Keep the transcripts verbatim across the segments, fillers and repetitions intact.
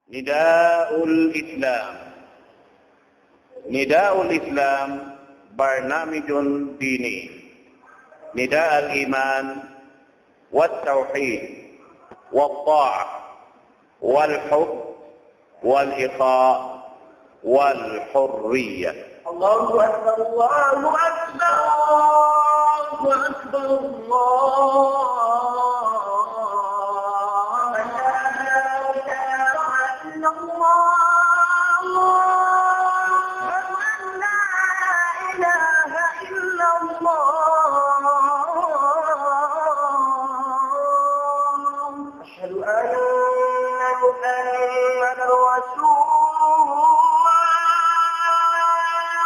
نداء الإسلام. نداء الإسلام برنامج ديني. نداء الإيمان والتوحيد والطاعة والحب والإخاء والحرية. الله أكبر، الله أكبر، الله أكبر، الله أكبر. أشهد أن لا إله إلا الله. أشهد أن لا إله إلا الله. أشهد أن محمدا رسول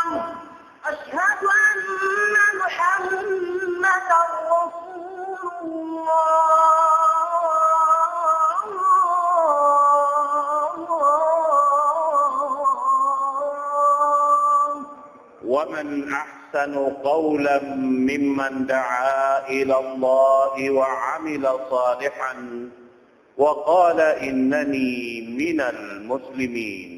الله. أشهد أن محمدا رسول الله. ومن أحسن قولا ممن دعا إلى الله وعمل صالحا وقال إنني من المسلمين.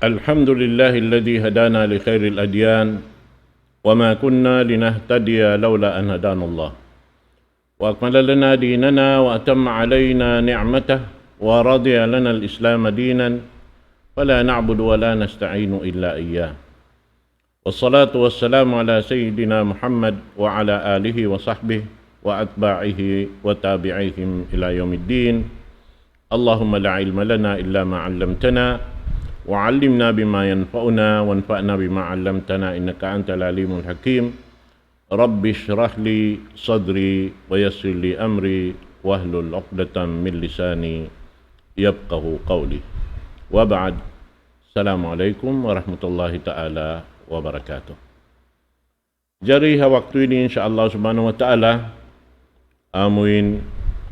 الحمد لله الذي هدانا لخير الأديان وما كنا لنهتدي لولا أن هدانا الله وأكمل لنا ديننا وأتم علينا نعمته ورضي لنا الإسلام دينا فلا نعبد ولا نستعين إلا إياه. والصلاة والسلام على سيدنا محمد وعلى آله وصحبه وأتباعه وتابعيهم إلى يوم الدين. اللهم لا علم لنا إلا ما علمتنا، وعلمنا بما ينفعنا، وانفعنا بما علمتنا، إنك أنت العليم الحكيم. رب اشرح لي صدري ويسر لي أمري واحلل عقدة من لساني يفقه قولي. وبعد. Assalamu alaykum warahmatullahi ta'ala wabarakatuh. Jari ha waktu ini, insya Allah subhanahu wa ta'ala, amuin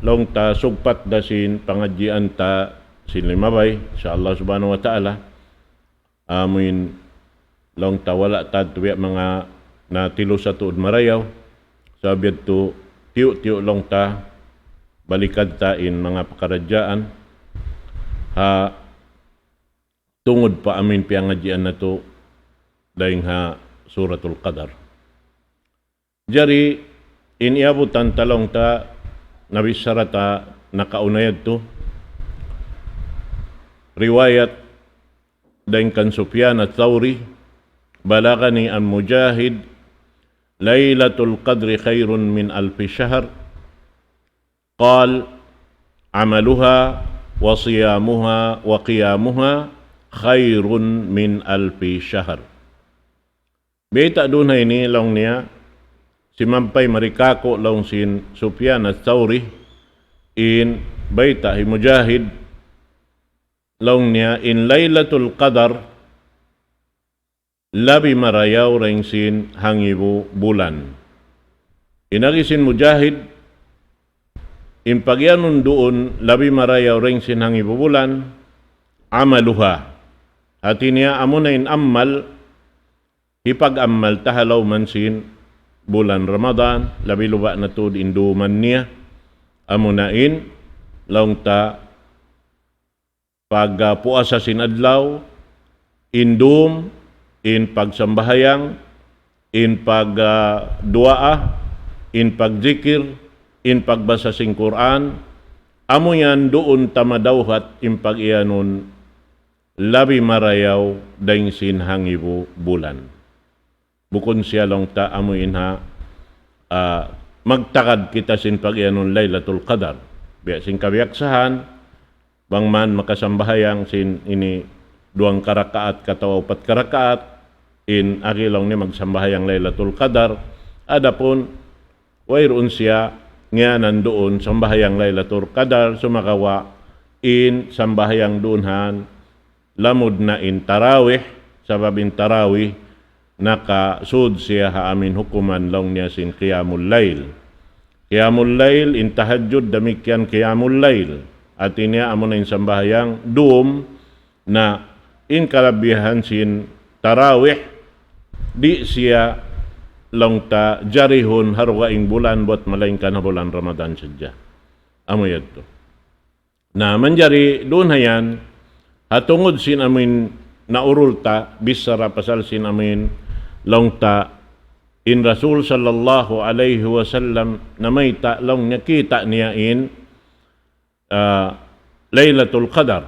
laung ta sugpat da sin pangadjian ta sin limabay, insya Allah subhanahu wa ta'ala, amuin laung ta wala' ta tuwi' manga natilusa tuud marayaw, sabab yadtu tiyu'-tiyu' laung ta balikad ta in manga pakaradjaan ha tungud pa amuin piyangadjian natu' dayn ha Suratul Qadar. Jari, in iyabutan ta laung ta, nabichara ta nakauna yadtu, riwayat dayn kan Sufyan Ath-Thawri, بلغني عن مجاهد: ليلة القدر خير من ألف شهر. قال: عملها وصيامها وقيامها خير من ألف شهر. Bayta' duun ha ini laung niya, simampay mari kāku' laung sin Sufyan Ath-Thawri, in bayta' hi Mujahid, laung niya in Laylatul Qadar, labi marayaw dayn sin hangibu bulan. In agi sin Mujahid, in pagiyanun duun labi marayaw dayn sin hangibu bulan, amaluha. Hāti niya amuna in ammal, hipag-ammal ta ha lawm sin bulan Ramadan, labi luba' na tuud in duman niya, amuna in laung ta pag, ah, puasa sin adlaw, in dum, in pagsambahayang, in pag, ah, duwaa, in pagzikir, in pagbasa sin Qur'an, amu yan duun ta madawhat in pag-iyanun labi marayaw dayn sin hangibu bulan. Bukun siya laung ta amu in ha, ah, magtagad kita sin pag-iyanun Laylatul Qadar. Biya' sin kabiyaksahan, bang man makasambahayang sin ini duwang karakaat katawa upat karakaat, in agi laung niya magsambahayang Laylatul Qadar. Adapun wayruun siya ngiyanan duun sambahayang Laylatul Qadar, sumagawa' in sambahayang duun han lamud na in tarawih, sabab in tarawih nakasud siya ha amuin hukuman laung niya sin qiyamul layl. Qiyamul layl, in tahajjud damikkiyan qiyamul layl. Hāti niya amuna in sambahayang dum na in kalabihan sin tarawih, di' siya laung ta jarihun ha dugaing bulan buat malaingkan ha bulan Ramadan sadja. Amu yadtu. Na, manjari duun ha yan, ha tungud sin amuin naurul ta, bichara pasal sin amuin laung ta, in Rasul sallallahu alayhi wasallam namayta' laung niya kita' niya in, ah, Laylatul Qadar.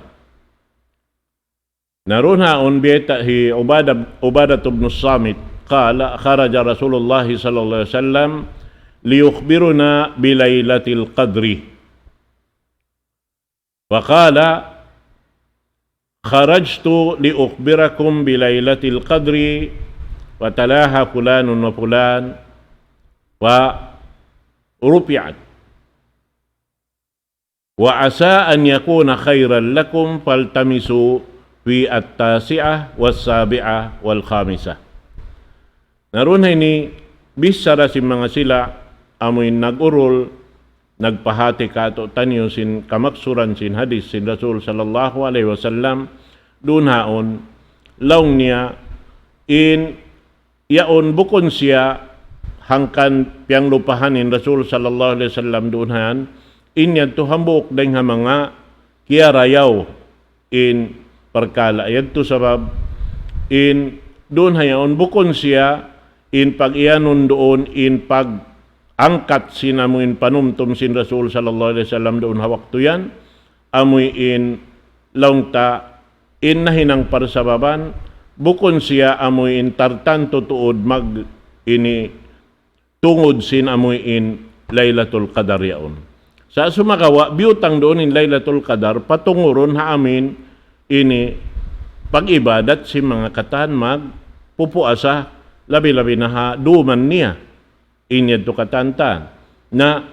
Na duun ha yaun biyayta' hi Ubadah, Ubadah ibn Samit, قال: خرج رسول الله صلى الله عليه وسلم ليخبرنا بليلة القدر. وقال: خرجت لأخبركم بليلة القدر، وتلاها فلان وفلان، ورفعت. وعسى أن يكون خيرا لكم، فالتمسوا في التاسعة والسابعة والخامسة. Na duun ha ini, bichara sin manga sila, amuin nag-urul, nagpahati kātu'niyu sin kamaksuran sin hadith sin Rasul sallallahu alayhi wasallam, duun ha yaun, laung niya, in yaun bukun siya hangkan piyanglupahan in Rasul sallallahu alayhi wasallam duun ha yan, in yadtu hambuuk dayn ha manga kiyarayaw in parkala' yadtu sabab in duun ha yaun bukun siya in pag-iyanun duun in pag-angkat sin amuin panumtum sin Rasul sallallahu alayhi wasallam duun ha waktu yan, amuin laung ta in nahinang parsababan, bukun siya amuin tartantu tuud mag ini tungud sin amuin Laylatul Qadar yaun. Sa' sumagawa', biyutang duun in Laylatul Qadar, patungurun ha amuin ini pag-ibadat sin manga katan magpupuasa, labi-labi na ha duman niya. In yadtu katantan. Na,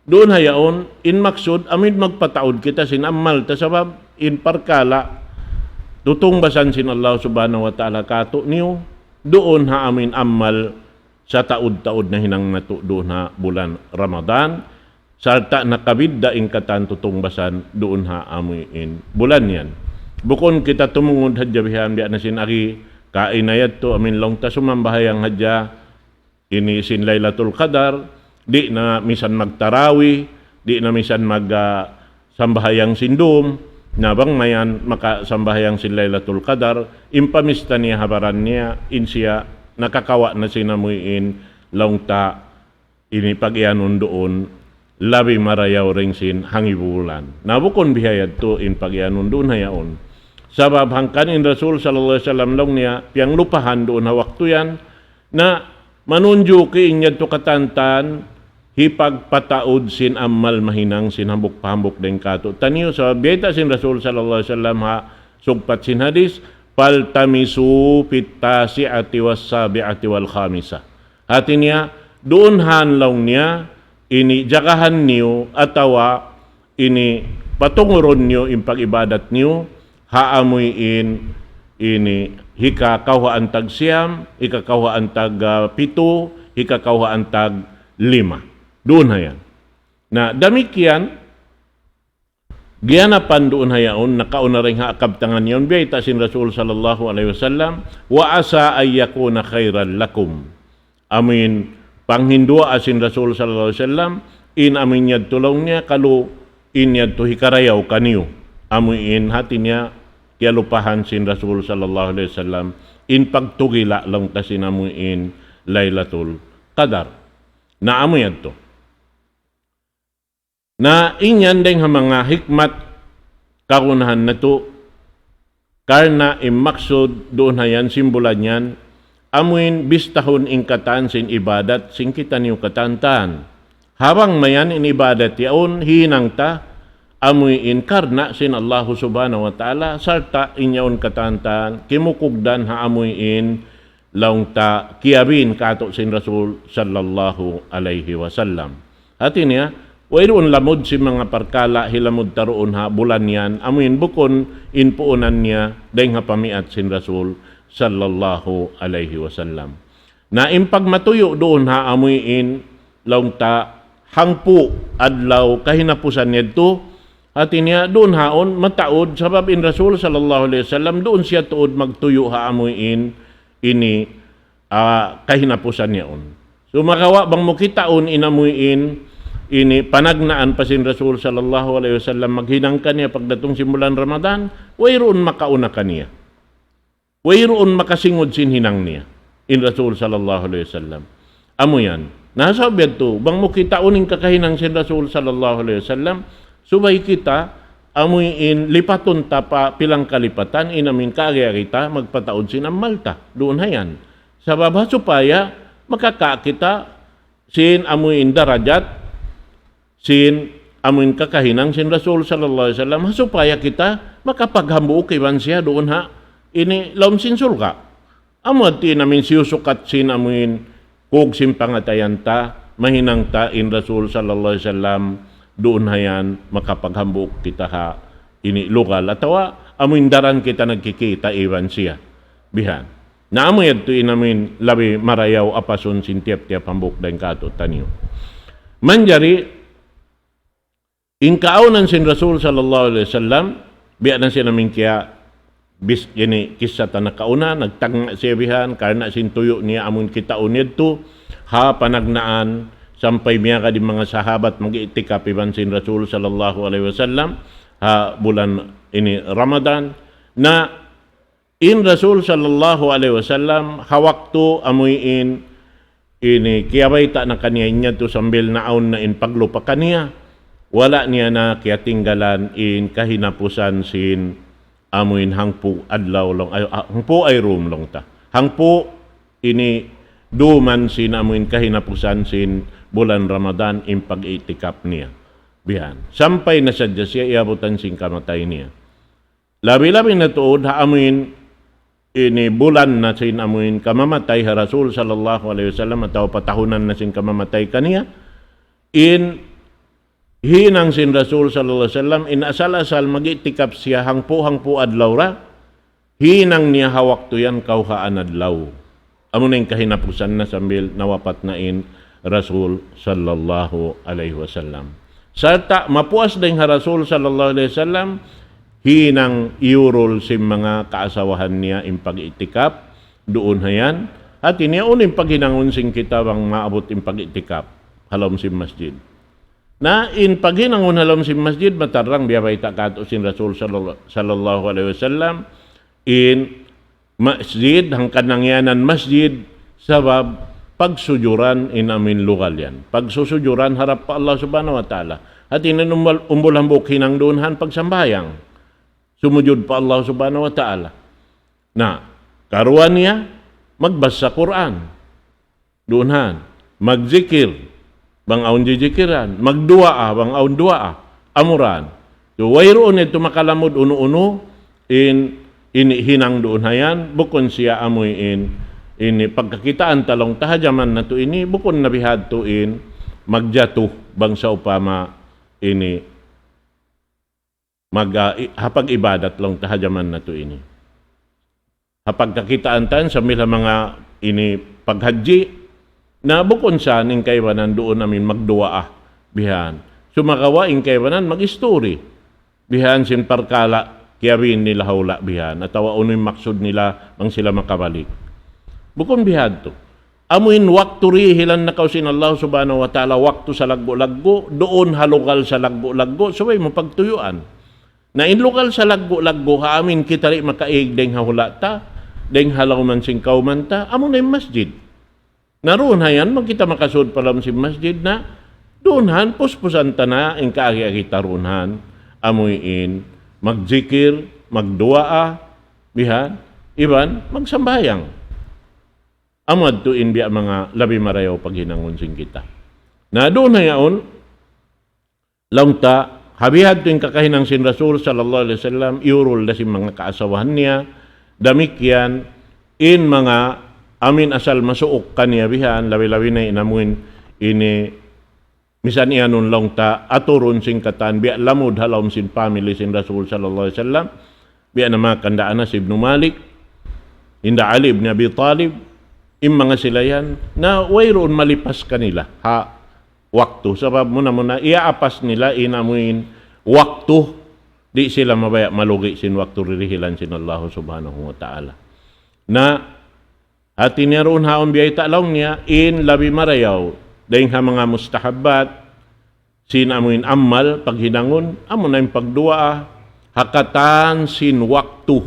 duun ha yaun, in maksud, amuin magpataud kita sin amal ta sabab, in parkala', tutungbasan sin Allah subhanahu wa ta'ala kātu'niyu, duun ha amuin amal, sataud-taud nahinang natu' duun ha bulan Ramadan, sarta' nakabidda' in katan tutungbasan duun ha amuin bulan yan. Bukun kita tumungud hadja bihan biya' na sin agi, kaina yadtu amuin laung ta sumambahayang hadja, ini sin Laylatul Qadar, di' na misan magtarawih, di' na misan mag, ah, sambahayang sin dum, na bang mayan makasambahayang sin Laylatul Qadar, in pamista niya ha baran niya, in siya nakakawa' na sin amuin laung ta ini pag-iyanun duun, labi marayaw dayn sin hangibulan. Na bukun biha yadtu in pag-iyanun duun ha yaun. Sabab hangkan in Rasul sallallahu alayhi wasallam laung niya, piyanglupahan duun ha waktu yan, na manunjuki in yadtu katantan, hipagpataud sin amal mahinang sin hambuuk pa hambuuk dayn kātu'niyu. Sabab biyayta' sin Rasul sallallahu alayhi wasallam ha sugpat sin hadith, فالتمسوا في التاسعة والسابعة والخامسة. Hati niya, duun ha yan laung niya, ini jagahan niyu atawa ini patungurun niyu in pag-ibadat niyu, ha amuin ini hikakawhaan tag siyam, hikakawhaan tag, ah, pitu, hikakawhaan tag lima. Duun ha yan. Na, damikkiyan, giyanapan duun ha yaun, nakauna dayn ha kabtangan yaun, biyayta' sin Rasul sallallahu alayhi wasallam, وعسى أن يكون خيرا لكم. Amuin panghinduwaa sin Rasul sallallahu alayhi wasallam, in amuin yadtu laung niya, kalu in yadtu hikarayaw kaniyu. Amuin hati niya, kiyalupahan sin Rasul sallallahu alayhi wasallam, in pagtugila' laung ta sin amuin Laylatul Qadar. Na amu yadtu. Na in yan dayn ha manga hikmat kagunahan natu', karna' in maksud duun ha yan sin bulan yan, amuin bistahun in katan sin ibadat sin kitaniyu katantan. Ha bang mayan in ibadat yaun hinang ta, amuin karna' sin Allahu subhanahu wa ta'ala, sarta' in yaun katantan, kimukugdan ha amuin laung ta kiyabin kātu' sin Rasul sallallahu alayhi wasallam. Hati niya, wayruun lamud sin manga parkala' hilamud ta duun ha bulan yan, amuin bukun in puunan niya dayn ha pamiat sin Rasul sallallahu alayhi wasallam. Na in pagmatuyu' duun ha amuin laung ta hangpu' adlaw kahinapusan yadtu, hati niya duun ha yaun mataud, sabab in Rasul sallallahu alayhi wasallam duun siya tuud magtuyu' ha amuin ini, ah, kahinapusan yaun. Sumagawa' bang mu kitaun in amuin ini panagnaan pa sin Rasul sallallahu alayhi wasallam maghinang kaniya pagdatung sin bulan Ramadan, wayruun makauna kaniya. Wayruun makasingud sin hinang niya in Rasul sallallahu alayhi wasallam. Amu yan. Na sabab yadtu, bang mu kitaun in kakahinang sin Rasul sallallahu alayhi wasallam, subay kita amuin lipatun ta pa pilang kalipatan, in amuin kaagi-agi ta magpataud sin amal ta. Duun ha yan. Sabab ha supaya makaka kita sin amuin darajat sin amuin kakahinang sin Rasul sallallahu alayhi wasallam, ha supaya kita makapaghambuuk iban siya duun ha ini lawm sin surga'. Amu hati in amuin siyusukat sin amuin kug sin pangatayan ta, mahinang ta in Rasul sallallahu alayhi wasallam duun ha yan makapaghambuuk kita ha ini lugal atawa amuin daran kita nagkikita' iban siya. Bihan. Na amu yadtu in amuin labi marayaw apasun sin tiyap-tiyap hambuuk dayn kātu'niyu. Manjari, in kaawnan sin Rasul sallallahu alayhi wasallam, biya' na sin amuin kiya bis ini kissa ta nakauna, nagtagna' siya bihan, karna' sin tuyu' niya amuin kitaun yadtu, ha panagnaan, sampay miyagad in manga sahabat mag-i'tikaf iban sin Rasul sallallahu alayhi wasallam, ha bulan ini Ramadan, na in Rasul sallallahu alayhi wasallam, ha waktu amuin ini kiyabayta' na kaniya in yadtu sambil naawn na in paglupa kaniya, wala' niya na kiyatinggalan in kahinapusan sin amuin hangpu' adlaw laung, ay, ah, hangpu' ay dum laung ta. Hangpu' ini duman sin amuin kahinapusan sin bulan Ramadan in pag-i'tikaf niya. Bihan. Sampay na sadja siya iyabutan sin kamatay niya. Labi-labi na tuud ha amuin ini bulan na sin amuin kamamatay ha Rasul sallallahu alayhi wasallam atawa patahunan na sin kamamatay kaniya, in hinang sin Rasul sallallahu alayhi wasallam, in asal-asal mag-i'tikaf siya hangpu'-hangpu' adlaw ra, hinang niya ha waktu yan kawhaan adlaw. Amu na in kahinapusan na sambil nawapat na in Rasul sallallahu alayhi wasallam. Sarta' mapuas dayn ha Rasul sallallahu alayhi wasallam, hinang iyurul sin manga kaasawahan niya in pag-i'tikaf, duun ha yan. Hati niya unu in paghinangun sin kita bang maabut in pag-i'tikaf ha lawm sin masjid. Na in paghinangun ha lawm sin masjid, matarrang biya' bayta' kātu' sin Rasul sallallahu sallallahu alayhi wasallam, in masjid, hangkan nangyanan masjid, sabab pagsujuran in amuin lugal yan. Pagsusujuran harap pa Allah Subhanahu wa Ta'ala. Hati niya umbul, umbul hambuuk hinang duun ha yan pagsambahayang. Sumujud pa Allah Subhanahu wa Ta'ala. Na, karuwa niya, magbasa Qur'an. Duun ha yan. Magjikir, bang awn jijikiran. Magduwaa, bang awn duwaa. Amura yan. So, wayruun yadtu makalamud unu-unu in, ini hinang duun ha yan, bukun siya amuin, ini pagkakitaan ta laung ta ha jaman natu' ini, bukun na bihadtu in magjatu bang sawpama ini mag, ah, i-, ha pag-ibadat laung ta ha jaman natu' ini. Ha pagkakitaan ta yan, sambil ha manga ini paghajji, na bukun sa in kaibanan duun amuin magduwaa, bihan. Sumagawa' in kaibanan mag-istori, bihan sin parkala' kiyabiin nila ha hula', bihan. Atawa unu in maksud nila bang sila makabalik. Bukun bihadtu. Amuin waktu dihilan na kaw sin Allah Subhanahu wa Ta'ala, waktu salaggu'-laggu', duun ha lugal salaggu'-laggu', subay mu pagtuyuan. Na in lugal salaggu'-laggu', ha amuin kita di' makaig dayng ha hula' ta, dayng ha lawman sin kawman ta, amu na in masjid. Na duun ha yan, bang kita makasud pa lawm sin masjid na, duun ha yan, puspusan ta na, in kaagi-agi ta duun ha yan, amuin, magjikir, magduwaa, bihan, iban, magsambahayang. Amu yadtu in biya' manga labi marayaw paghinangun sin kita. Na duun ha yaun, laung ta, ha bihadtu in kakahinang sin Rasul sallallahu alayhi wasallam, iyurul da sin manga kaasawahan niya, damikkiyan, in manga amuin asal masuuk kaniya bihan, labi-labi na in amuin ini misan iyanun laung ta, aturun sin katan, biya' lamud ha lawm sin family sin Rasul sallallahu alayhi wasallam, biya' na makan da Anas ibn Malik, hinda Ali ibn Abi Talib, in manga sila yan, na wayruun malipas kanila, ha waktu. Sabab muna-muna, iyaapas nila in amuin waktu, di' sila mabaya' malugi sin waktu dihilan sin Allah Subhanahu wa Ta'ala. Na, Hati niya duun ha awn biyayta' laung niya, in labi marayaw dayn ha manga mustahabbat, sin amuin amal, paghinangun, amuna in pagduwaa, ha katan sin waktu,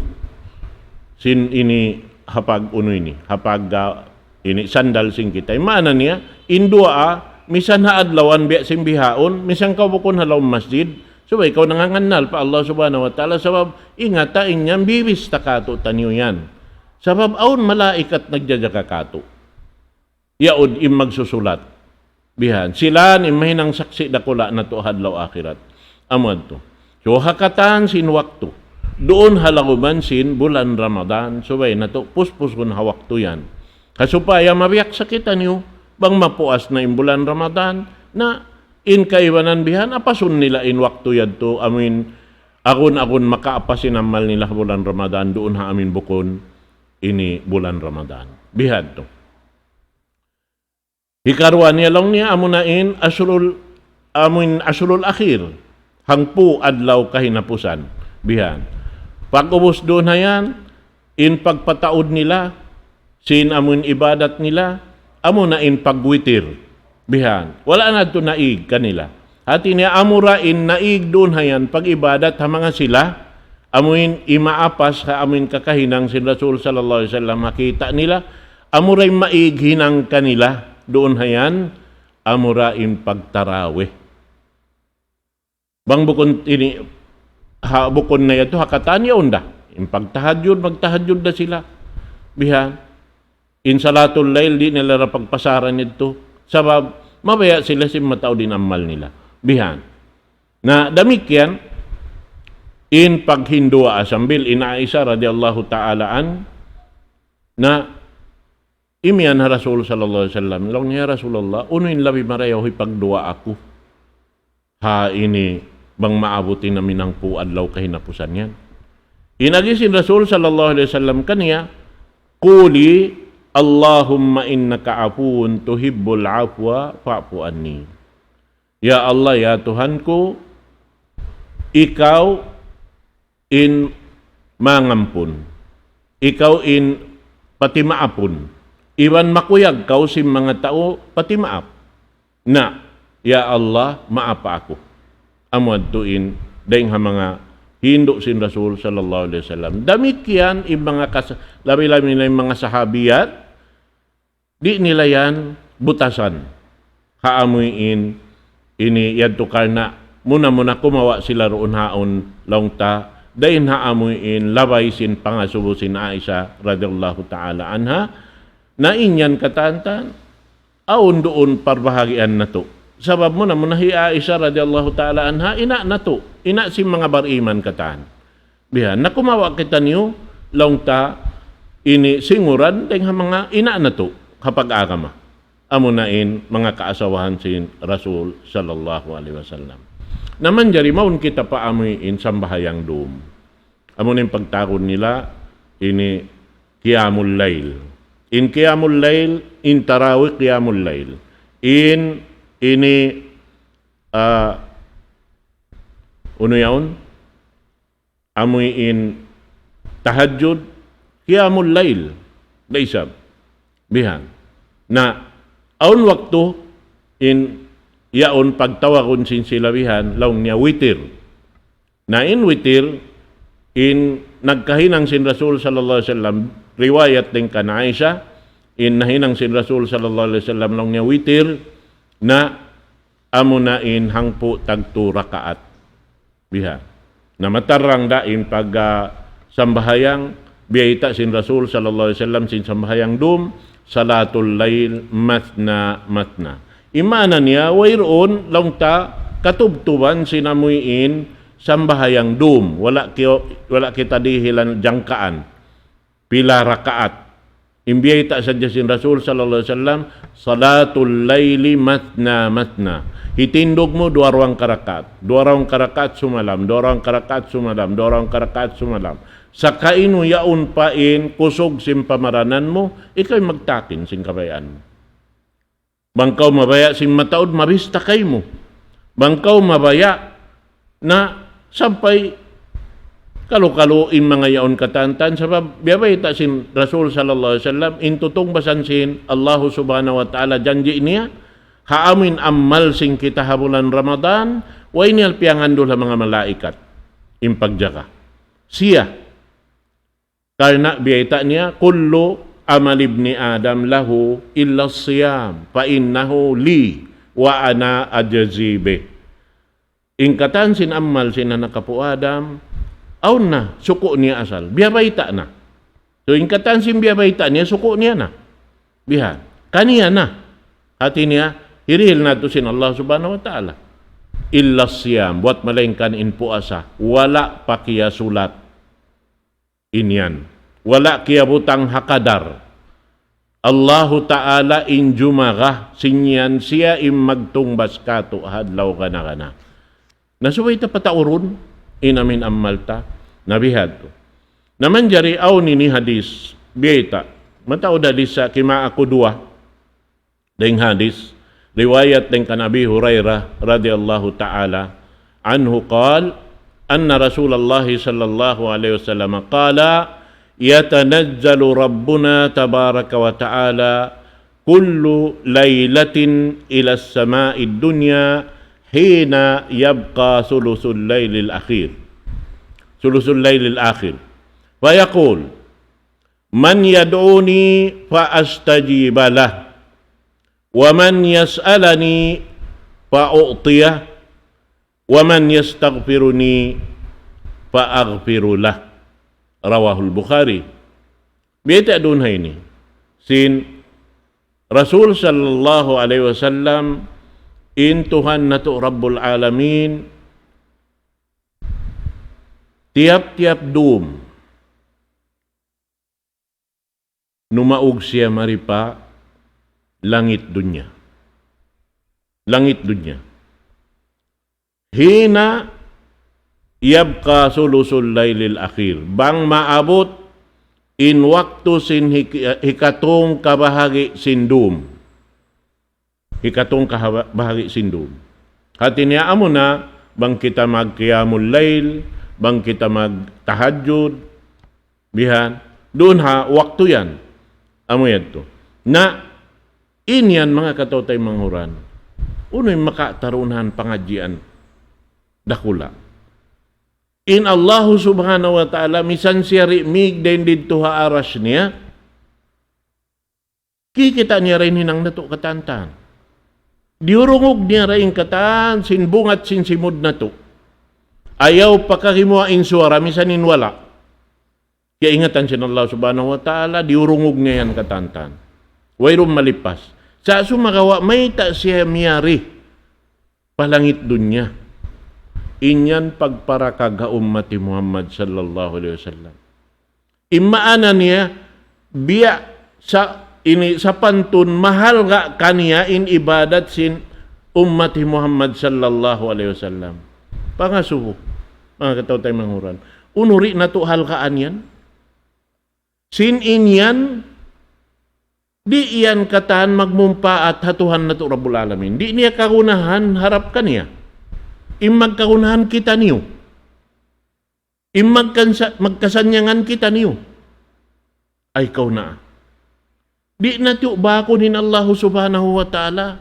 sin ini ha pag-unu ini, ha pag, ah, ini sandal sin kita. Maana niya, in duwaa, misan ha adlawan biya' sin bihaun, misan kaw bukun ha lawm masjid, subay kaw nangangannal pa Allah Subhanahu wa Ta'ala, sabab ingata in yan, bibista kātu'niyu yan. Sabab awn malaikat nagjajaga kātu'. Yaun in magsusulat. Bihan. Sila in mahinang saksi' dakula' natu' ha adlaw akhirat. Amu yadtu. So, ha katan sin waktu. Duun ha laguman sin bulan Ramadan. Subay natu' puspusun ha waktu yan. Ha supaya mabiaksa kitaniyu, bang mapuas na in bulan Ramadan, na in kaibanan bihan, apasun nila in waktu yadtu, amuin agun-agun makaapas in amal nila ha bulan Ramadan, duun ha amuin bukun ini bulan Ramadan. Bihan tu. Hikaruwa niya laung niya, amuna in asrul, amuin asrul akhir. Hangpu' adlaw kahinapusan. Bihan. Pag-ubus duun ha yan, in pagpataud nila, sin amuin ibadat nila, amuna in pagwitir. Bihan. Wala' na yadtu naig kanila. Hati niya amura in naig duun ha yan pag-ibadat ha manga sila, amuin imaapas ha amuin kakahinang sin Rasul sallallahu alayhi wasallam ha kita' nila, amura in maig hinang kanila duun ha yan, amura in pagtarawih. Bang bukun ini, ha, bukun na yadtu, ha katan yaun da. In pagtahajjud, magtahajjud da sila. Bihan. In salatul layl, di' nila da pagpasaran yadtu. Sabab, mabaya' sila sin mataud in amal nila. Bihan. Na damikkiyan, in paghinduwaa sambil in Aisha radiyallahu ta'ala an, na imiyan ha Rasul sallallahu alayhi wasallam, laung niya, "Ya Rasulullah, unu in labi marayaw hipagduwaa ku ha ini bang maabut in amuin hangpu' adlaw kahinapusan yan?" In agi sin Rasul sallallahu alayhi wasallam kaniya, "Quli, Allahumma innaka afuwun tuhibbul afwa fa'fu anni." Ya Allah, ya Tuhan ku, ikaw in mangampun. Ikaw in patimaapun. Iban makuyag kaw sin manga tau patimaap. Na, ya Allah, maapa aku. Amu yadtu in dayn ha manga hindu' sin Rasul sallallahu alayhi wasallam. Damikkiyan in manga kas-, labi-labi na in manga sahabiyat, di' nila yan butasan. Ha amuin ini yadtu karna' muna-muna kumawa' sila duun ha yaun laung ta, dayn ha amuin labay sin pangasubu sin Aisha radiyallahu ta'ala anha, na in yan katan-katan, awn duun parbahagian natu'. Sabab muna-muna hi Aisha radiyallahu ta'ala anha, ina' natu', ina' sin manga bariman katan. Bihan, na kumawa' kitaniyu, laung ta, ini singuran dayn ha manga ina' natu', ha pag-agama. Amuna in manga kaasawahan sin Rasul sallallahu alayhi wasallam. Na manjari mawn kita pa amuin sambahayang dum. Amuna in pagtawagun nila, ini qiyamul layl. In qiyamul layl, in tarawih qiyamul layl. In, ini, ah, unu yaun? Amuin tahajjud, qiyamul layl, da isab. Bihan. Na, awn waktu in yaun pagtawagun sin sila bihan, laung niya witir. Na in witir, in nagkahinang sin Rasul sallallahu alayhi wasallam, riwayat dayn kan Aisha, in nahinang sin Rasul sallallahu alayhi wasallam, laung niya witir, na amuna in hangpu' tagtu rakaat. Biha. Na matarrang da in pag, ah, sambahayang, biyayta' sin Rasul sallallahu alayhi wasallam sin sambahayang dum, salatul layl mathna mathna. In maana niya, wayruun laung ta katubtuban sin amuin sambahayang dum, wala' ki-, wala' kita dihilan jangkaan. Pila rakaat. In biyayta' sadja sin Rasul sallallahu alayhi wasallam, salatul layli mathna mathna. Hitindug mu duwa-ruwang karakaat. Duwa-ruwang karakaat sumalam, duwa-ruwang karakaat sumalam, duwa-ruwang karakaat sumalam. Sakainu yaun pa in kusug sin pamaranan mu, ikaw in magtakin sin kabayaan mu. Bang kaw mabaya' sin mataud, mabista kaymu. Bang kaw mabaya' na sampay Kalu-kalu in manga yaun katan-katan, sabab biya' bayta' sin Rasul sallallahu alayhi wasallam, in tutungbasan sin Allahu subhanahu wa ta'ala janji' niya, ha amu in amal sin kita ha bulan Ramadan, way niya piyangandul ha manga malaikat in pagjaga. Siya, karna' biyayta' niya, كل عمل ابن آدم له إلا الصيام فإنه لي وأنا أجزي به. In katan sin amal sin anak apu' Adam, awn na, suku' niya asal. Biya' bayta' na. So, in katan sin biya' bayta' niya, suku' niya na. Bihan. Kaniya na. Hati niya, hirihil natu' sin Allah subhanahu wa ta'ala. إلا الصيام, buwat malaingkan in puasa, wala' pa kiyasulat. In yan. Wala' kiyabutang ha kadar. Allahu Ta'ala in jumaga, sin yan siya in magtungbas katu' ha adlaw kana-kana. Na subay ta pataurun, in amu in amal ta, na bihadtu. Na manjari awn ini hadis, biyayta'. Mataud hadis sa kimaa ku duwa, dayn hadis, riwayat dayn kan Abi Hurairah radiyallahu ta'ala anhu قال أن رسول الله صلى الله عليه وسلم قال يتنزل ربنا تبارك وتعالى كل ليلة إلى السماء الدنيا حين يبقى ثلث الليل الأخير، ثلث الليل الآخر، فيقول من يدعوني فأستجيب له، ومن يسألني فأعطيه، ومن يستغفرني فأغفر له. رواه البخاري. Biyayta' duun ha ini sin Rasul sallallahu alayhi wasallam, in Tuhan natu' Rabbul Alamin, tiyap-tiyap dum numaug siya mari pa langit dunya. Langit dunya. حين يبقى ثلث الليل الأخير. Bang maabut in waktu sin hik-, hikatung kabahagi sin dum. Hikatung kahawa-, bahagi sin dum. Hati niya amu na, bang kita magqiyamul layl, bang kita magtahajjud, bihan, duun ha waktu yan. Amu yadtu. Na, in yan manga kataw-taymanghuran. Unu in makatarunahan pangadjian dakula'. In Allahu subhanahu wa ta'ala, misan siya di' mīg dayn didtu ha aras niya, kikita' niya ra in hinang natu' katan-katan. Diyurungug niya ra in katan sin bungat sin simud natu'. Ayaw pa kagimuwa' in suwara, misan in wala'. Kiyaingatan sin Allah subhanahu wa ta'ala, diyurungug niya yan katan-katan. Wayruun malipas. Sa' sumagawa' mayta' siya miyari pa langit dunya. In yan pagparakag ha ummat hi Muhammad sallallahu alayhi wasallam. In maana niya, biya' sa ini sapantun mahalga' kaniya in ibadat sin ummat hi Muhammad sallallahu alayhi wasallam. Pangasubu, manga kataw-taymanghuran. Unu di' natu' halgaan yan? Sin in yan, di' yan katan magmumpaat ha Tuhan natu' Rabbul Alamin. Di' niya kagunahan harap kaniya. In magkagunahan kitaniyu. In magkansa-, magkasannyangan kitaniyu. Ay kaw na. Di' natu' bakun in Allahu subhanahu wa ta'ala.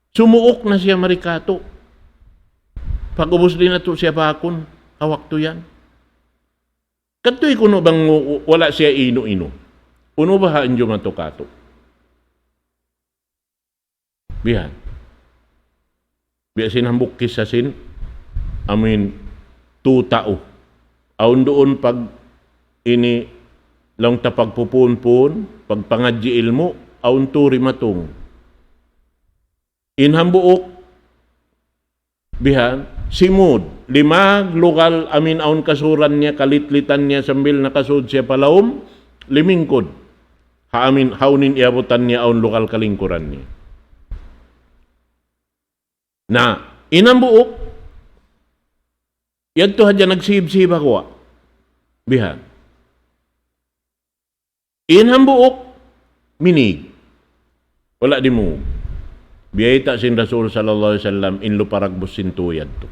Sumuuk na siya mari katu'. Pag'ubus di' natu' siya bakun ha waktu yan. Katuy kunu' bang w-, wala' siya inu-inu. Unu baha' in jumatu katu'? Bihan. Biya' sin hambuuk kissa sin, amuin tu tau. Awn duun pag ini laung ta pagpupunpun, pagpangadji' ilmu', awn tu dimatung. In hambuuk, bihan, simud, limag lugal amuin awn kasuran niya, kalitlitan niya sambil nakasud siya pa lawm, limingkud. Ha amuin, hawnu in iyabutan niya awn lugal kalingkuran niya. Na, in hambuuk, yadtu hadja nagsihib-sihib ha guwa'. Bihan. In hambuuk, minīg. Wala' dimungug. Biyayta' sin Rasul sallallahu alayhi wasallam in luparagbus sin tu yadtu.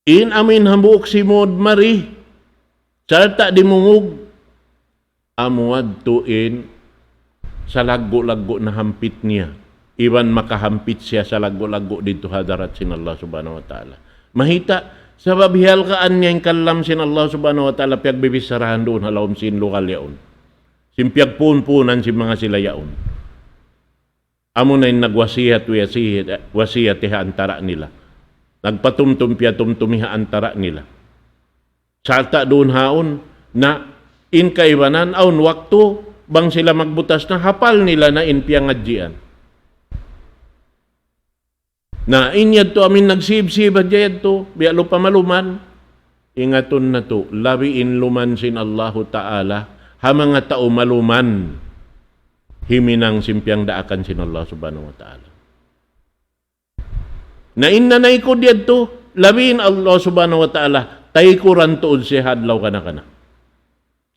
In amuin hambuuk simud mari, sarta' dimungug, amu yadtu in salaggu'-laggu' na hampit niya. Iban makahampit siya salaggu'-laggu' didtu ha hadarat sin Allah Subhanahu wa Ta'ala. Mayta', sabab hiyalgaan niya in kalam sin Allah Subhanahu wa Ta'ala, piyagbibicharahan duun ha lawm sin lugal yaun. Sin piyagpuun-puunan sin manga sila yaun. Amuna in nagwasiyat, wasiyat, wasiyat ha antara' nila. Nagpatumtum, piyatumtumi ha antara' nila. Sarta' duun ha yaun, na in kaibanan, awn waktu, bang sila magbutas na, hapal nila na in piyangadjian. Na in yadtu amuin nagsibsib hadja yadtu, biya' lupa maluman. Ingatun natu', labi in luman sin Allahu Ta'ala, ha manga tau maluman, himinang sin piyangdaakan sin Allah Subhanahu wa Ta'ala. Na in nanaykud yadtu, labi in Allah Subhanahu wa Ta'ala, taykuran tuud siya ha adlaw kana-kana.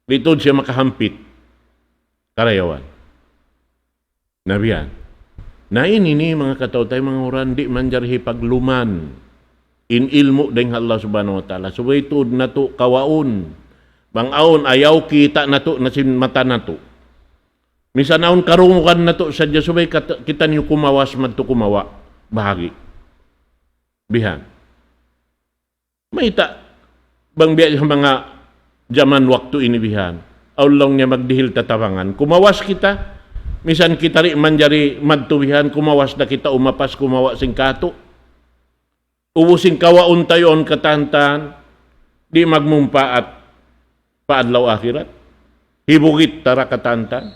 Di' tuud siya makahampit. Karayawan. Na biya' yan. Na ini ini, manga kataw-taymanghuran, di' manjari hipagluman in ilmu' dayn ha Allah Subhanahu wa Ta'ala. Subay tuud natu' kawaun. Bang awn ayaw kita' natu' na sin mata natu'. Misan awn karungugan natu' sadja, subay kat-, kitaniyu kumawas madtu kumawa' bahagi'. Bihan. Mayta', bang biya' ha manga jaman waktu ini bihan. Awn laung niya magdihil tatabangan. Kumawas kita, misan kita di' manjari madtu bihan, kumawas da kita umapas kumawa' sin katu'. Ubus in kawaun ta yaun katantan, di' magmumpaat pa adlaw akhirat. Hibugit ta ra katantan.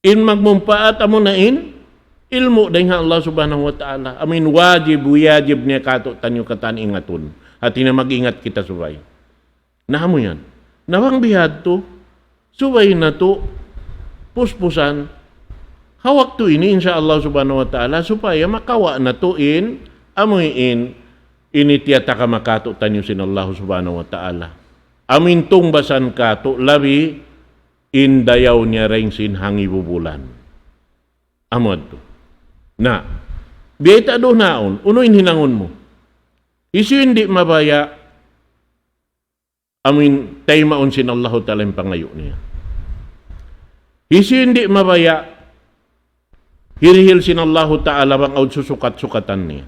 In magmumpaat amuna in ilmu' dayn ha Allah Subhanahu wa Ta'ala. Amuin wajib, wajib niya kātu'niyu katan ingatun. Hāti niya mag-ingat kita subay. Na amu yan. Na bang bihadtu, subay natu' puspusan. Ha waktu ini, insya Allah Subhanahu wa Ta'ala, supaya makawa' natu' in, amuin, ini tiyatagama kātu'niyu sin Allah Subhanahu wa Ta'ala. Amuin tungbasan kātu' labi in dayaw niya dayn sin hangibu bulan. Amu yadtu. Na, biyayta' duun ha yaun, unu in hinangun mu? Hisiyu in di' mabaya', amuin taymaun sin Allahu Ta'ala in pangayu' niya. Hisiyu in di' mabaya', hirihil sin Allahu Ta'ala bang awn susukat-sukatan niya.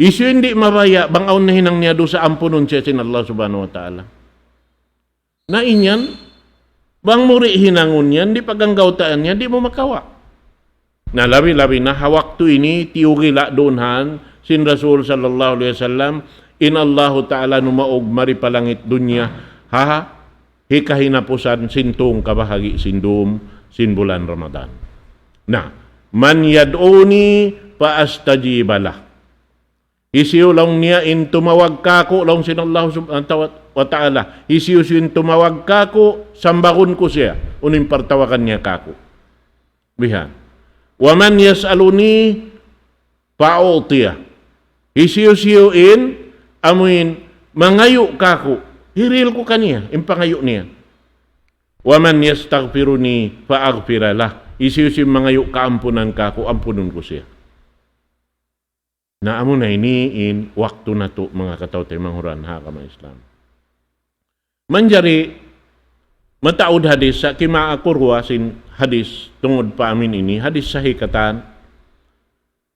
Hisiyu in di' mabaya', bang awn nahinang niya dusa ampunun siya sin Allah Subhanahu wa Ta'ala. Na in yan, bang mu di' hinangun yan, di' paganggawtaan yan, di' mu makawa'. Na labi-labi na ha waktu ini, tiyugila' duun han, sin Rasul sallallahu alayhi wasallam, in Allahu Ta'ala numaug mari pa langit dunya, ha, hikahinapusan sin tūng kabahagi' sin dūm, sin bulan Ramadan. Na, من يدعوني فأستجيب له. Hisiyu laung niya in tumawag kāku', laung sin Allah Subhanahu wa Ta'ala. Hisiyu-siyu in tumawag kāku', sambagun ku siya. Unu in partawagan niya kāku'. Bihan. ومن يسألني فأعطيه. Hisiyu-siyu in, amuin, mangayu' kāku'. Hirihil ku kaniya, in pangayu' niya. ومن يستغفرني فأغفر له. Hisiyu-siyu in mangayu' kaampunan kāku', ampunun ku siya. Na amuna ini in waktu natu' manga kataw-taymanghuran ha agama Islam. Manjari mataud hadis, sa' kimaakurwa sin hadis tungud pa amin ini, hadis sahih katan.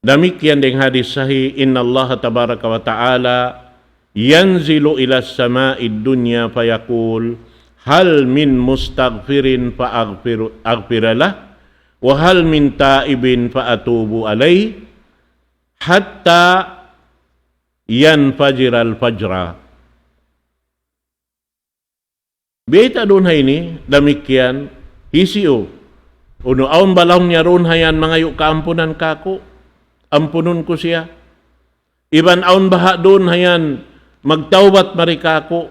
Damikkiyan dayng hadis sahih, إن الله تبارك وتعالى ينزل إلى السماء الدنيا فيقول: هل من مستغفر فأغفر، أغفر له؟ وهل من تائب فأتوب عليه؟ حتى ينفجر الفجر. Biyayta' duun ha ini, damikkiyan, hisiyu. Unu awn ba laung niya duun ha yan mangayu' kaampunan kāku', ampunun ku siya. Iban awn baha' duun ha yan magtawbat mari kāku'.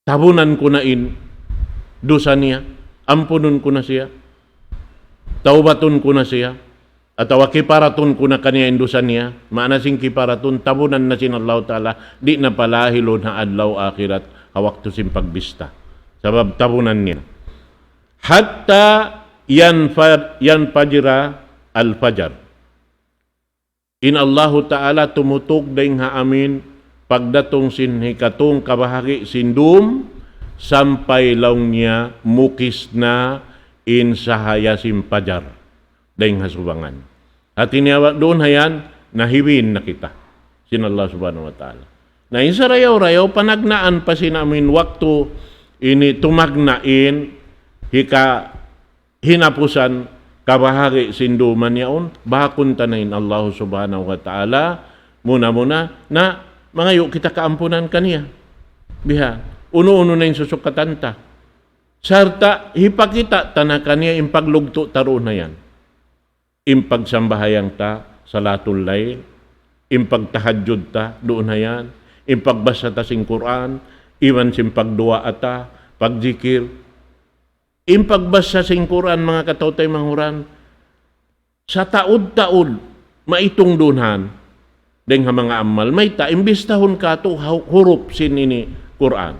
Tabunan ku na in dusa niya, ampunun ku na siya, tawbatun ku na siya, atawa kiparatun ku na kaniya in dusa niya, maana sin kiparatun, tabunan na sin Allahu Ta'ala, di' na palahilun ha adlaw akhirat, ha waktu sin pagbista. Sabab tabunan niya. حتى ينف-، ينفجر الفجر. In Allahu Ta'ala tumutug dayn ha amin pagdatung sin hikatung kabahagi' sin dum, sampay laung niya mukis na in sahaya sin pajar dayn ha subangan. Hati niya duun hayan, nahiwin na kita sin Allah Subhanahu wa Ta'ala. Na in sarayaw-rayaw panagnaan pa sin amin waktu ini tumagna' in hika hinapusan kabahagi' sin dum yaun, bahakun ta na in Allah Subhanahu wa Ta'ala, muna-muna, na mangayu' kita kaampunan kaniya. Biha, unu-unu na in susukatan ta. Sarta' hipakita' ta na kaniya in paglugtu' ta duun hayan. In pagsambahayang ta, salatul layl, in pagtahajjud ta, duun hayan, in pagbasa ta sin Qur'an, iban sin pagduwaa ta, pagjikir, in pagbasa sin Qur'an, manga kataw-taymanghuran, sataud-taud, maitung duun han, dayn ha manga amal. Mayta', in bistahun katu' hu-, hurup sin ini Qur'an.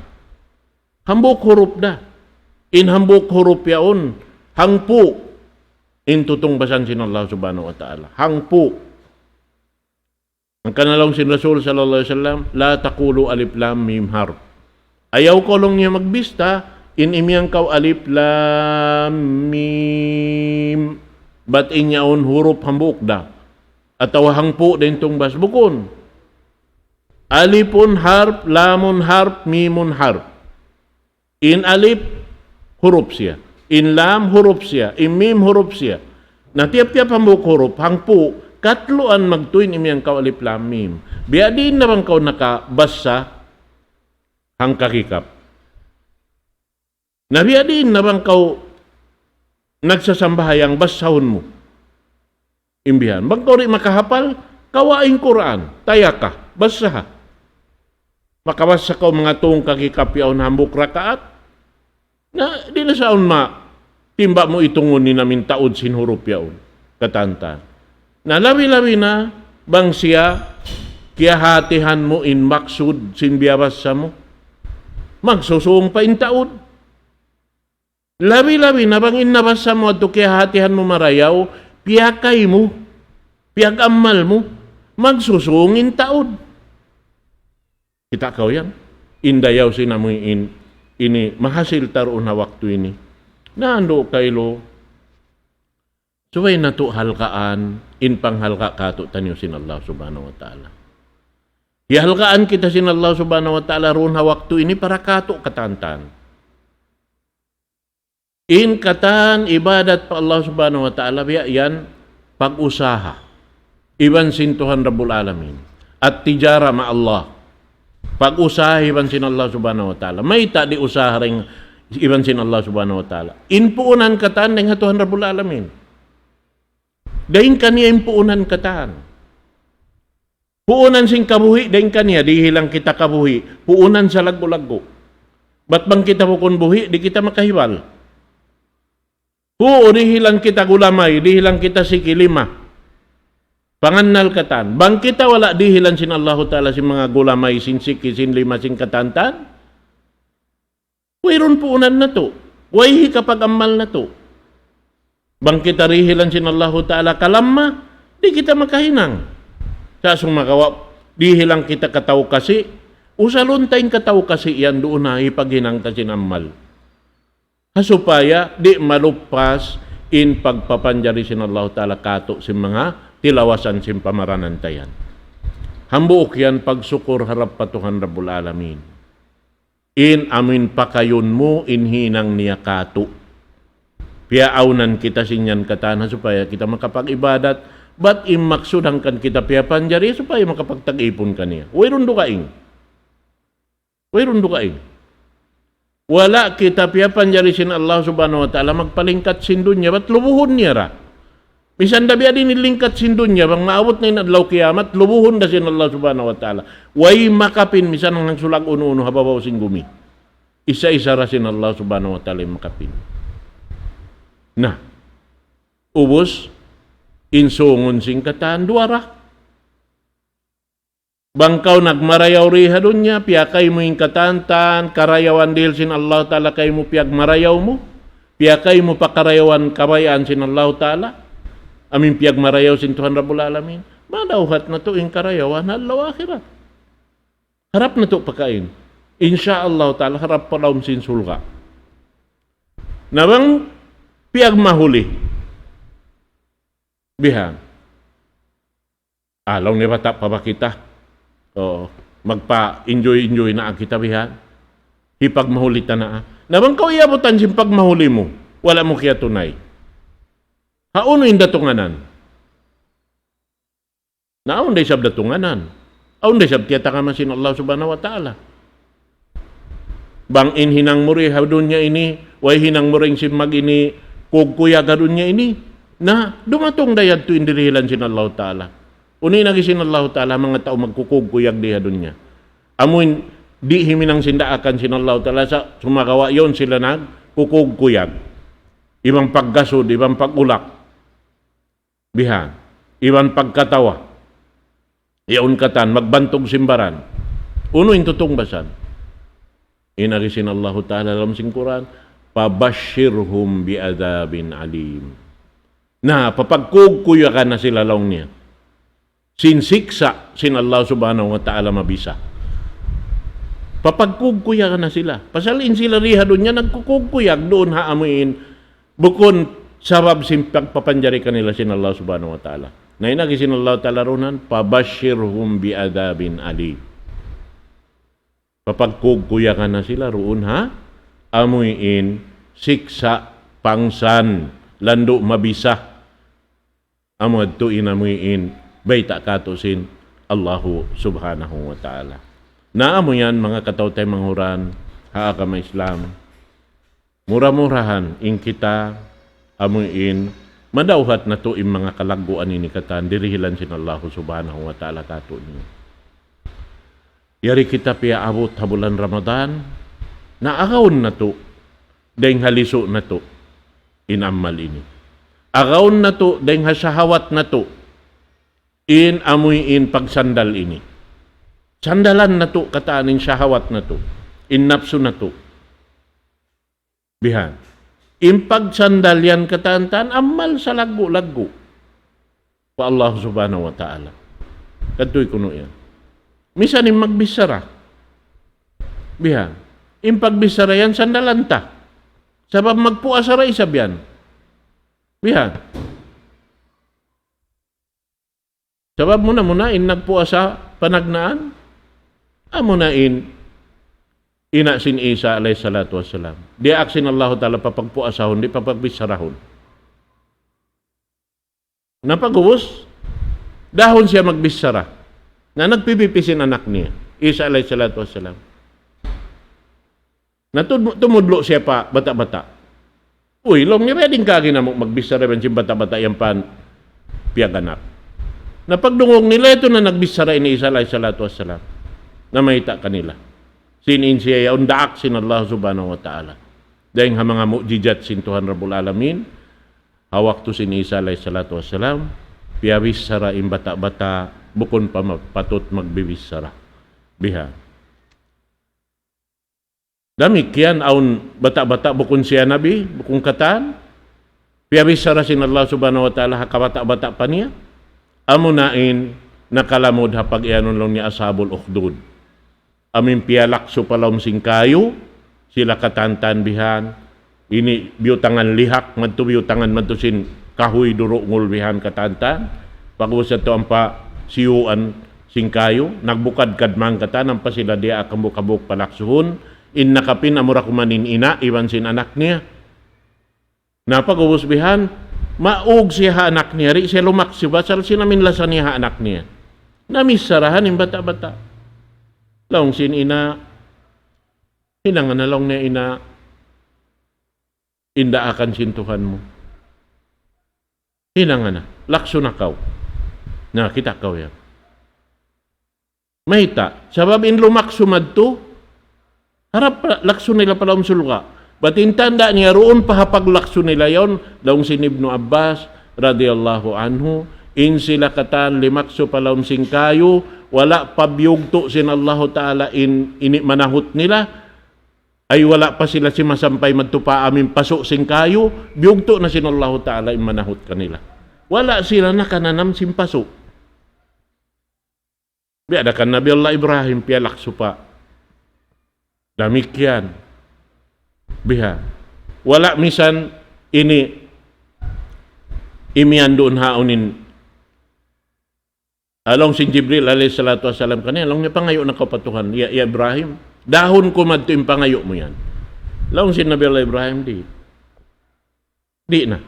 Hambuuk hurup da. In hambuuk hurup yaun, hangpu'. In tutungbasan sin Allah Subhanahu wa Ta'ala. Hangpu'. Hangkan laung sin Rasul sallallahu alayhi wasallam, لا تقولوا ألف لام ميم حرف. Ayaw kaw laung niya magbista, in imiyan kaw alif lam mim. Bat in yaun hurup hambuuk da. Atawa hangpu' da in tungbas. Bukun. Alifun harf, lamun harf, mimun harf. In alif, hurup siya. In lam, hurup siya. In mim, hurup siya. Na tiyap-tiyap hambuuk hurup, hangpu', katluan magtuy in imiyan kaw alif lam mim. Biya' diin na bang kaw nakabasa hangkakikap. Na biya' diin na bang kaw nagsasambahayang basahun mu. Imbihan. Bang kaw di' makahapal, kawaa in Qur'an. Tayaka. Basaha. Makabasa kaw manga tungka kikapiyaun hambuuk rakaat. Na, di' na saun ma, timba mu itungun in amin taud sin hurup yaun. Katantan. Na, labi-labi na, bang siya, kiyahatihan mu in maksud sin biyabasa mu. Magsusung pa in taud. Labi-labi na bang in nabasa mu adtu kiyahatihan mu marayaw, piyakay mu, piyag-amal mu, magsusung in taud. Kita' kaw yan? In dayaw sin amuin, ini mahasil ta duun ha waktu ini. Na andu' kailu, subay natu' halgaan, in panghalga' katu'taniyu sin Allah Subhanahu wa Ta'ala. Hihalgaan kita sin Allah Subhanahu wa Ta'ala duun ha waktu ini para katu' katantan. In katan ibadat pa Allah Subhanahu wa Ta'ala, biya' yan pag-usaha. Iban sin Tuhan Rabbul Alamin. At-tijara ma Allah. Pag-usaha iban sin Allah Subhanahu wa Ta'ala. Mayta' di' usaha dayn iban sin Allah Subhanahu wa Ta'ala. In puunan katan dayn ha Tuhan Rabbul Alamin. Dayn kaniya in puunan katan. Puunan sin kabuhi', dayn kaniya, dihilan kita kabuhi'. Puunan sa laggu'-laggu'. Bat bang kita bukun buhi', di' kita makahibal. Huu, dihilan kita gulamay, dihilan kita siki lima. Pangannal katan. Bang kita wala' dihilan sin Allahu Ta'ala sin manga gulamay, sin siki, sin lima, sin katantan. Wayruun puunan natu'. Way hikapag-amal natu'. Bang kita dihilan sin Allahu Ta'ala kalamma, di' kita makahinang. Sa' sumagawa', dihilan kita kataw kasi, usalun ta in kataw kasi yan duun ha hipaghinang ta sin amal. Ha supaya di' maluppas in pagpapanjari sin Allahu Ta'ala katu' sin manga tilawasan sin pamaranan ta yan. Hambuuk yan pagsukur harap pa Tuhan Rabbul Alamin. In amin pakayun mu in hinang niya katu'. Piyaawnan kita sin yan katan ha supaya kita makapag-ibadat, bat in maksud hangkan kita piyapanjari supaya makapagtag-ipun kaniya. Wayruun dugaing. Wayruun dugaing. Wala' kita piyapanjari sin Allah Subhanahu wa Ta'ala magpalingkat sin dunya, bat lubuhun niya ra. Misan da biya' diin in lingkat sin dunya, bang maabut na in adlaw kiyamat, lubuhun da sin Allah Subhanahu wa Ta'ala. Way makapin, misan hangsulag unu-unu ha babaw sin gumi. Isa-isa ra sin Allah Subhanahu wa Ta'ala in makapin. Na, ubus, in sungun sin katan duwa ra. Bang kaw nagmarayaw di ha dunya, piyakay mu in katantan, karayawan dihil sin Allah Ta'ala kaymu piyagmarayaw mu, piyakay mu pa karayawan kabayaan sin Allah Ta'ala, amin piyagmarayaw sin Tuhan Rabbul Alamin. Madawhat natu' in karayawan ha adlaw akhirat. Harap natu' pakain. Insya Allah Ta'ala, harap pa lawm sin surga'. Na bang piyagmahuli. Bihan. Ah, laung niya bata' pa ba kita? Oo. Magpa-enjoy-enjoy na kita bihan. Hipagmahuli ta na. Na bang kaw iyabutan sin pagmahuli mu, wala' mu kiyatunay. Hawnu in datunganan? Na awn da isab datunganan. Awn da isab tiyatakaman sin Allah Subhanahu wa Ta'ala. Bang in hinang mu ri ha dunya ini, way hinang mu ri sin mag-ini kugkuyag ha dunya ini. Na, dumatung da yadtu in dirihilan sin Allah Ta'ala. Unu in agi sin Allah Ta'ala, manga tau magkukugkuyag di ha dunya. Amu in di' himinang sin daakan sin Allah Ta'ala sa' sumagawa' yaun sila nagkukugkuyag. Iban paggasud, iban pag-ulak. Bihan. Iban pagkatawa. Yaun katan, magbantug sin baran. Unu in tutungbasan? In agi sin Allahu Ta'ala ha lawm sin Qur'an, فبشرهم بعذاب أليم. Na, papagkugkuyagan na sila laung niya. Sin siksa' sin Allah Subhanahu wa Ta'ala mabisa. Papagkugkuyagan na sila. Pasal in sila di ha dunya nagkukugkuyag duun ha amuin bukun sabab sin pagpapanjari kanila sin Allah Subhanahu wa Ta'ala. Na in agi sin Allah Ta'ala duun, فبشرهم بعذاب أليم. Papagkugkuyagan na sila duun ha amuin siksa' pangsan landu' mabisa. Amu yadtu in amuin bayta' katu' sin Allahu Subhanahu wa Ta'ala. Na amu yan, manga kataw-taymanghuran ha agama Islam. Mura-murahan in kita amuin madawhat natu' in manga kalagguan ini katan dirihilan sin Allahu Subhanahu wa Ta'ala katu' niya. Yari kita piyaabut ha bulan Ramadan, na agawun natu', dayng ha lisu' natu', in amal ini. Agawun natu', dayng ha shahawat natu', in amuin pagsandal ini. Sandalan natu', katan in shahawat natu', in napsu natu'. Bihan. In pagsandal yan katan-katan, amal salaggu'-laggu' pa Allah Subhanahu wa Ta'ala. Kadtuy kunu' yan. Misan in magbichara. Bihan. In pagbichara yan, sandalan ta. Sabab magpuasa da isab yan. Bihan. Sabab muna-muna in nagpuasa panagnaan, amuna in ina' sin Isa alayhi salatu wassalam. Diyaak sin Allahu Ta'ala papagpuasahun, di' papagbichara-hun. Na pag'ubus, dahun siya magbichara. Na nagpipipi sin anak niya, Isa alayhi salatu wassalam. Na tud-, tumudlu' siya pa bata'-bata'. Uy, laung niya, "Biyadiin kaagi namu' magbichara iban sin bata'-bata' yan pa piyag-anak." Na pagdungug nila yadtu na nagbichara in Isa alayhi salatu wassalam. Na mayta' kanila. Sin in siya yaun daak sin Allah Subhanahu wa Ta'ala. Dayng ha manga mu'jizat sin Tuhan Rabbul Alamin, ha waktu sin Isa alayhi salatu wassalam, piyabichara in bata'-bata' bukun pa ma-, patut magbibichara. Biha. Damikkiyan awn bata'-bata' bukun siya nabi, bukun katan. Piyabichara sin Allah Subhanahu wa Ta'ala ha kabata'-bata' pa niya. Amuna in nakalamud ha pag-iyanun laung niya Ashabul Ukhdud. Amu in piyalaksu pa lawm sin kayu, sila katan-katan bihan. Ini biyutangan lihak, madtu biyutangan madtu sin kahuy durungul bihan katan-katan. Pag'ubus yadtu ampa siyuan sin kayu, nagbukadkad man katan, ampa sila diyaak hambuuk-hambuuk palaksuhun, in nakapin amura kuman in ina', iban sin anak niya. Na pag'ubus bihan, maug siya ha anak niya, di' siya lumaksu, pasal sin amu in lasa niya ha anak niya. Na micharahan in bata'-bata'. Laung sin ina', hinangan na laung niya ina', in daakan sin Tuhan mu. Hinangan na. Laksu na kaw. Na, kita' kaw yan. Mayta'? Sabab in lumaksu madtu, harap pa, laksu nila pa lawm surga'. Bat in tanda' niya duun pa ha paglaksu nila yaun, laung sin Ibnu Abbas, radiyallahu anhu, in sila katan limaksu pa lawm sin kayu, wala' pa biyugtu' sin Allahu Ta'ala in, ini manahut nila, ay wala' pa sila simasampay madtu pa amu in pasu' sin kayu, biyugtu' na sin Allahu Ta'ala in manahut kanila. Wala' sila nakananam sin pasu'. Biya' da kan Nabi Allah Ibrahim, piyalak supa. Damikkiyan. Biha. Wala' misan ini imiyan duun ha unu in. Laung sin Jibril alayhi salatu wassalam kaniya, laung niya, pangayu' na kaw pa Tuhan, ya, ya Ibrahim, dahun ku madtu in pangayu' mu yan. Laung sin Nabi Allah Ibrahim, di'. Di' na.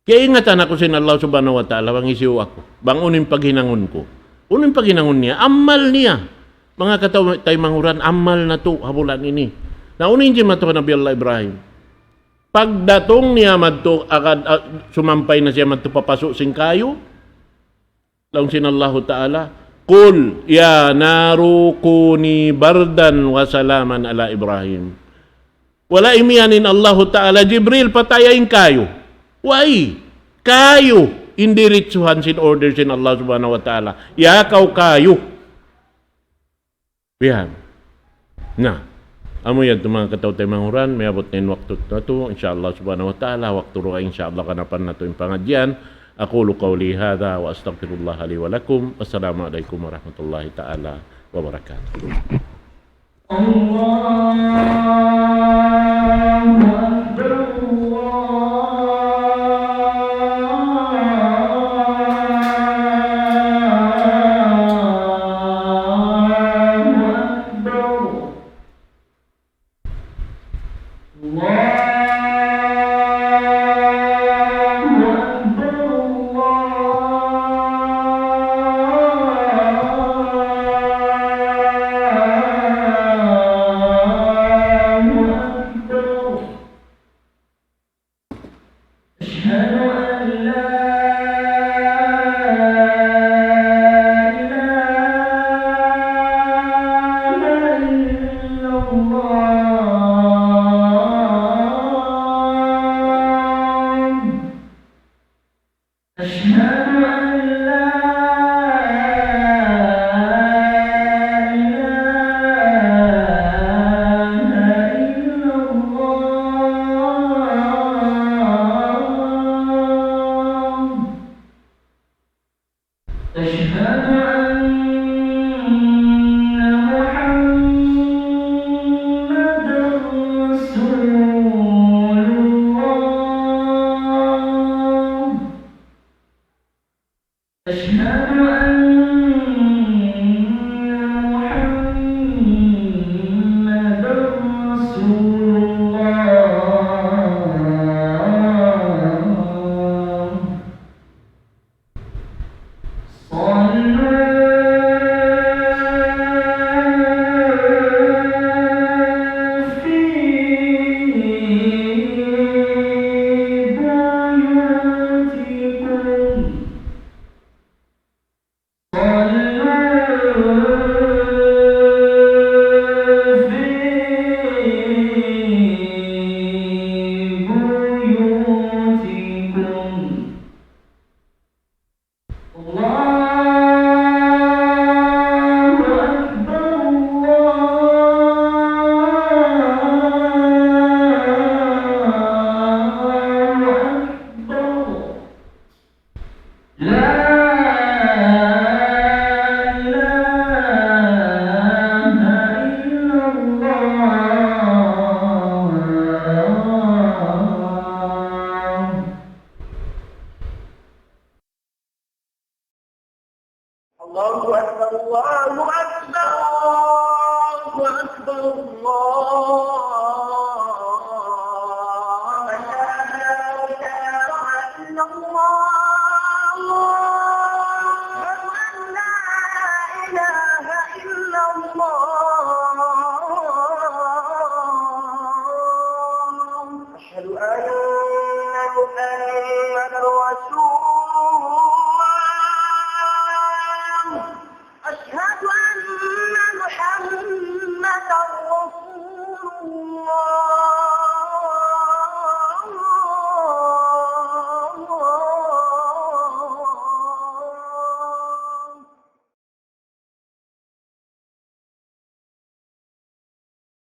Kiyaingatan aku sin Allah Subhanahu wa Ta'ala, bang hisiyu aku. Bang unu in paghinangun ku. Unu in paghinangun niya, amal niya. Manga kataw-, taymanghud, amal natu', ha bulan ini. Na unu in jimatu kan Nabi Allah Ibrahim. Pagdatung niya madtu, agad, ah, sumampay na siya madtu papasu' sin kayu. Laung sin Allahu Ta'ala, قل يا نار كوني بردا وسلاما على إبراهيم. Wala' imiyan in Allahu Ta'ala, Jibril, pataya in kayu. Way, kayu, in diritsuhan sin order sin Allah Subhanahu wa Ta'ala. Ya kaw kayu. Bihan. Na, amu yan tuud manga kataw-taymanghuran, miyabut na in waktu natu', insya Allah Subhanahu wa Ta'ala, waktu dugaing insya Allah kanapan natu' in pangadjian. أقول قولي هذا وأستغفر الله لي ولكم. والسلام عليكم ورحمة الله تعالى وبركاته. الله أكبر، الله أكبر. الله أكبر، الله أكبر. أشهد أن لا إله إلا الله. أشهد أن لا إله إلا الله. أشهد أن محمدا رسول الله. أشهد أن محمدا رسول الله. صلوا في بيوتكم. صلوا في بيوتكم. الله أكبر، الله أكبر. لا إله إلا الله. الله أكبر، الله أكبر، الله أكبر، الله أكبر. أشهد أن لا إله إلا الله.